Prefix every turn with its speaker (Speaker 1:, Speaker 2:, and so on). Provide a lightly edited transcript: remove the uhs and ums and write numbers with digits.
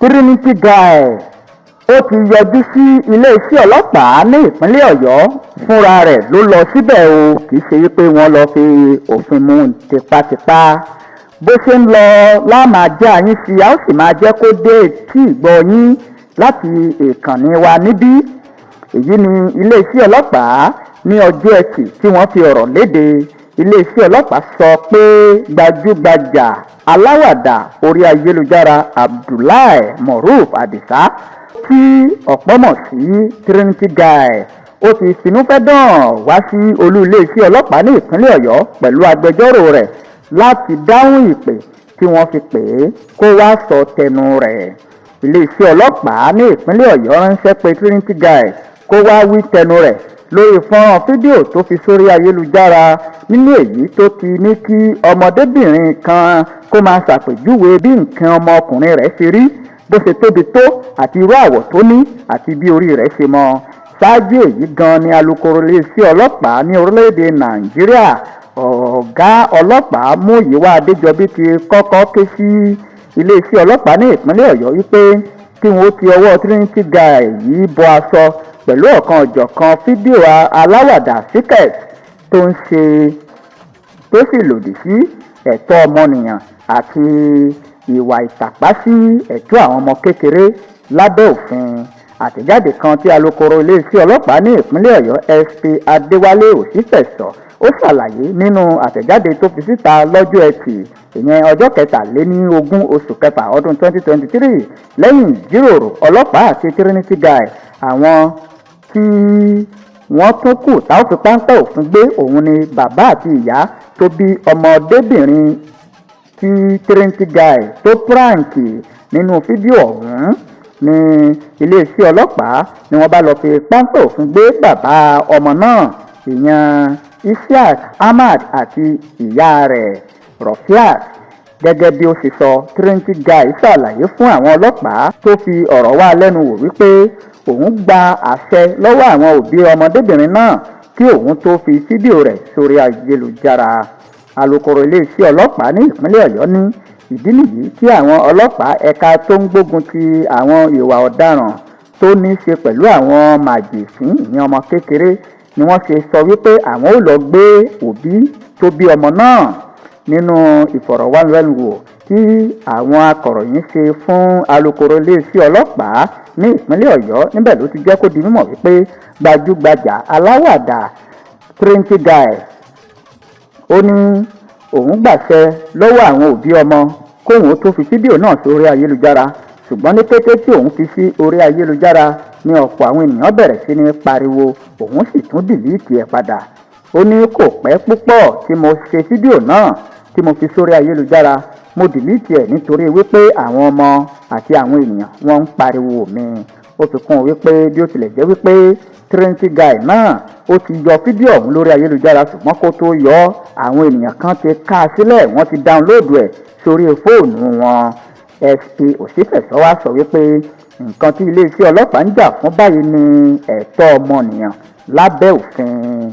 Speaker 1: Trinity Guy ó ti yọjú sí iléeṣẹ́ ọlọ́pàá ní ìpínlẹ̀ Ọ̀yọ́. Fúnra rẹ̀ ló lọ síbẹ̀ o, kì í ṣe wípé wọ́n lọ́ọ́ fi òfin mú un tipátipá. Bó ṣe ń lọ la máa já yín sí, a ó sì máa jẹ́ kó dé etí ìgbọ́ yín láti ìkànnì wa níbí. Èyí ni iléeṣẹ́ ọlọ́pàá ní ọjọ́ Etì tí wọ́n fi ọ̀rọ̀ léde. Iléeṣẹ́ ọlọ́pàá sọ pé gbajúgbajà aláwàdà orí ayélujára Abdullahi Moruf Adisa, tí ọ̀pọ̀ mọ̀ sí Trinity Guy, ó ti finúfẹ́dọ̀ wá sí olú iléeṣẹ́ ọlọ́pàá ní ìpínlẹ̀ Ọ̀yọ́ pẹ̀lú agbẹjọ́rò rẹ̀ láti dáhùn ìpè tí wọ́n fi pè é kó wáá sọ tẹnu rẹ̀. Iléeṣẹ́ ọlọ́pàá ní ìpínlẹ̀ Ọ̀yọ́ ránṣẹ́ pé Trinity Guy kó wáá wí tẹnu rẹ̀ lórí fọ́nrán fídíò tó fi sórí ayélujára, nínú èyí tó ti ní kí ọmọdébìnrin kan kó máa ṣàpèjúwe bí nǹkan ọmọkùnrin rẹ̀ ṣe rí, bó ṣe tóbi tó àti irú àwọ̀ tó ní àti bí orí rẹ̀ ṣe mọ. Ṣáájú èyí gan ni alūkkóró iléeṣẹ́ ọlọ́pàá ní orílẹ̀-èdè Nàìjíríà, ọ̀gá ọlọ́pàá Múyìwá Adéjọbí, ti kọ́kọ́ ké sí iléeṣẹ́ ọlọ́pàá ní ìpínlẹ̀ Ọ̀yọ́ wípé kí wọ́n ti ọwọ́ Trinity Guy yìí bọ aṣọ pẹ̀lú ọ̀kan-ò-jọ̀kan fídíò aláwàdà skit tó ń ṣe, tó sì lòdì sí ẹ̀tọ́ ọmọnìyàn àti ìwà ìtàpá sí ẹ̀tọ́ àwọn ọmọ kékeré lábẹ́ òfin. Àtẹ̀jáde kan tí alūkkóró iléeṣẹ́ ọlọ́pàá ní ìpínlẹ̀ Ọ̀yọ́, SP Adéwálé Òṣìfẹ̀sọ, ó ṣàlàyé nínú àtẹ̀jáde tó fi síta lọ́jọ́ Etì, ìyẹn ọjọ́ 23 oṣù kẹfà ọdún 2023, lẹ́yìn ìjíròrò ọlọ́pàá àti Trinity Guy, àwọn tí wọ́n tún kù táwọn fi páńpẹ́ òfin gbé òun ni bàbá àti ìyá tó bí ọmọdébìnrin tí Trinity Guy tó prank nínú fídíò ọ̀hún. Ní iléeṣẹ́ ọlọ́pàá ni wọ́n bá lọ́ọ́ fi páńpẹ́ òfin gbé bàbá ọmọ náà, ìyẹn Isiaq Ahmad, àti ìyá rẹ̀ Rofiat. Gẹ́gẹ́ bí ó ṣe sọ, Trinity Guy ṣàlàyé fún àwọn ọlọ́pàá tó fi ọ̀rọ̀ wá lẹ́nu wò wípé òun gba àṣẹ lọ́wọ́ àwọn òbí ọmọdébìnrin náà kí òun tó fi fídíò rẹ̀ sórí ayélujára. Alūkkóró iléeṣẹ́ ọlọ́pàá ní ìpínlẹ̀ Ọ̀yọ́ ní ìdí nìyí tí àwọn ọlọ́pàá ẹ̀ka tó ń gbógun ti àwọn ìwà ọ̀daràn tó ní í ṣe pẹ̀lú àwọn màjèsín, ìyẹn ọmọ kékeré, ni wọ́n ṣe sọ wípé àwọn ò lọ gbé òbí tó bí ọmọ náà. Nínú ìfọ̀rọ̀wánilẹ́nuwò tí àwọn akọ̀ròyìn ṣe fún alūkkóró iléeṣẹ́ ọlọ́pàá ní ìpínlẹ̀ Ọ̀yọ́, níbẹ̀ ló ti jẹ́ kó di mímọ̀ wípé gbajúgbajà aláwàdà Trinity Guy, ó ní òun gbàṣẹ lọ́wọ́ àwọn òbí ọmọ kóun tó fi fídíò náà sórí ayélujára, ṣùgbọ́n ní kété tí òun fi sí orí ayélujára ní ọ̀pọ̀ àwọn ènìyàn bẹ̀rẹ̀ sí ní pariwo, òun sì tún delete ẹ̀ padà. Ó ní kò pẹ́ púpọ̀ tí mo ṣe fídíò náà tí mo fi sórí ayélujára, mo delete ẹ̀ nítorí wípé àwọn ọmọ àti àwọn ènìyàn wọ́n ń pariwo mi. Ó fi kún un wípé bí ó tilẹ̀ jẹ́ wípé Trinity Guy náà ó ti yọ fídíò ọ̀hún lórí ayélujára, ṣùgbọ́n kó tó yọ ọ́, àwọn ènìyàn kan ti ká a sílẹ̀, wọ́n ti download ẹ̀ sórí fóònù wọn. SP Òṣìfẹ̀sọ wá sọ wípé nǹkan tí iléeṣẹ́ ọlọ́pàá ń jà fún báyìí ní ẹ̀tọ́ ọmọnìyàn lábẹ́ òfin.